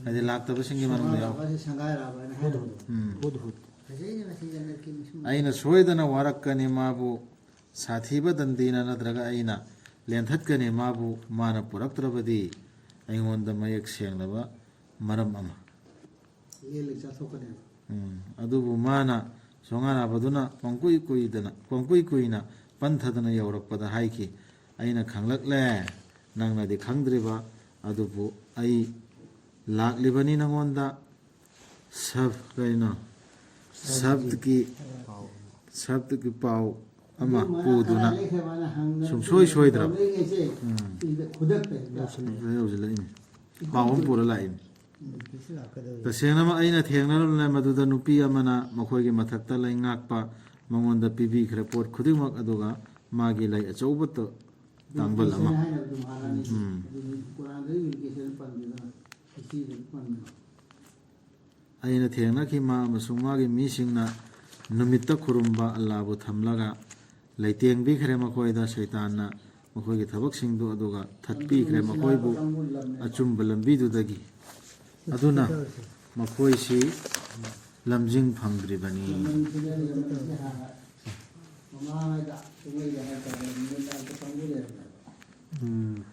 ꯍꯥꯏꯗꯤ ꯂꯥꯛꯇꯕꯁꯤꯡꯒꯤ ꯃꯅꯨꯡꯗ ꯌꯥꯎ- ꯁꯣꯉꯥꯔꯥꯕꯁꯤ ꯁꯪꯒꯥꯏꯔꯥꯕ ꯍꯥꯏꯅ ꯍꯥꯏꯅꯕꯗꯣ꯫ ꯎꯝ꯫ ꯍꯨꯗ ꯍꯨꯗ꯫ ꯐꯖꯩꯅꯦ ꯃꯁꯤ ꯍꯟꯗꯛꯀꯤ ꯃꯤꯁꯨꯝ꯫ ꯑꯩꯅ ꯁꯣꯏꯗꯅ ꯋꯥꯔꯛꯀꯅꯤ ꯃꯥꯕꯨ ꯁꯥꯊꯤꯕ ꯗꯟꯗꯤꯅ ꯅꯠꯇ꯭ꯔꯒ ꯑꯩꯅ ꯂꯦꯟꯊꯠꯀꯅꯤ ꯃꯥꯕꯨ꯫ ꯃꯥꯅ ꯄꯨꯔꯛꯇ꯭ꯔꯕꯗꯤ ꯑꯩꯉꯣꯟꯗ ꯃꯌꯦꯛ ꯁꯦꯡꯂꯕ ꯃꯔꯝ ꯑꯃ꯫ ꯂꯦꯜꯂꯒ ꯆꯥꯊꯣꯛꯀꯅꯦꯕ꯫ ꯎꯝ, ꯑꯗꯨꯕꯨ ꯃꯥꯅ ꯁꯣꯉꯥꯔꯥꯕꯗꯨꯅ ꯄꯪꯀꯨꯏ ꯀꯨꯏꯗꯅ, ꯄꯪꯀꯨꯏ ꯀꯨꯏꯅ ꯄꯟꯊꯗꯅ ꯌꯧꯔꯛꯄꯗ ꯍꯥꯏꯈꯤ, "ꯑꯩꯅ ꯈꯪꯂꯛꯂꯦ, ꯅꯪꯅꯗꯤ ꯈꯪꯗ꯭ꯔꯤꯕ, ꯑꯗꯨꯕꯨ ꯑꯩ ꯂꯥꯛꯂꯤꯕꯅꯤ ꯅꯉꯣꯟꯗ ꯁꯕ-, ꯀꯩꯅꯣ, ꯁꯕꯗꯀꯤ, ꯁꯕꯗꯀꯤ ꯄꯥꯎ ꯑꯃ ꯄꯨꯗꯨꯅ ꯁꯨꯡꯁꯣꯏ ꯁꯣꯏꯗ꯭ꯔꯕ꯫ ꯎꯝ꯫ ꯈꯨꯗꯛꯇ ꯍꯦꯛꯇ꯫ ꯌꯧꯁꯤꯜꯂꯛꯏꯅꯤ꯫ ꯄꯥꯎ ꯑꯃ ꯄꯨꯔ ꯂꯥꯛꯏꯅꯤ꯫ ꯇꯁꯦꯡꯅꯃꯛ ꯑꯩꯅ ꯊꯦꯡꯅꯔꯝꯂꯦ ꯃꯗꯨꯗ ꯅꯨꯄꯤ ꯑꯃꯅ ꯃꯈꯣꯏꯒꯤ ꯃꯊꯛꯇ ꯂꯩꯉꯥꯛꯄ ꯃꯉꯣꯟꯗ ꯄꯤꯕꯤꯈ꯭ꯔꯦ ꯄꯣꯠ ꯈꯨꯗꯤꯡꯃꯛ, ꯑꯗꯨꯒ ꯃꯥꯒꯤ ꯂꯩ ꯑꯆꯧꯕ ꯇ-, ꯇꯥꯡꯕꯜ ꯑꯃ꯫ ꯎꯝ꯫ ꯑꯩꯅ ꯊꯦꯡꯅꯈꯤ ꯃꯥ ꯑꯃꯁꯨꯡ ꯃꯥꯒꯤ ꯃꯤꯁꯤꯡꯅ ꯅꯨꯃꯤꯠꯇ ꯈꯨꯔꯨꯝꯕ ꯑꯜꯂꯥꯕꯨ ꯊꯝꯂꯒ ꯂꯩꯇꯦꯡꯕꯤꯈ꯭ꯔꯦ ꯃꯈꯣꯏꯗ꯫ ꯁꯩꯇꯥꯟꯅ ꯃꯈꯣꯏꯒꯤ ꯊꯕꯛꯁꯤꯡꯗꯨ ꯑꯗꯨꯒ ꯊꯠꯄꯤꯈ꯭ꯔꯦ ꯃꯈꯣꯏꯕꯨ ꯑꯆꯨꯝꯕ ꯂꯝꯕꯤꯗꯨꯗꯒꯤ꯫ ꯑꯗꯨꯅ ꯃꯈꯣꯏꯁꯤ ꯂꯝꯖꯤꯡ ꯐꯪꯗ꯭ꯔꯤꯕꯅꯤ꯫ ꯎꯝ꯫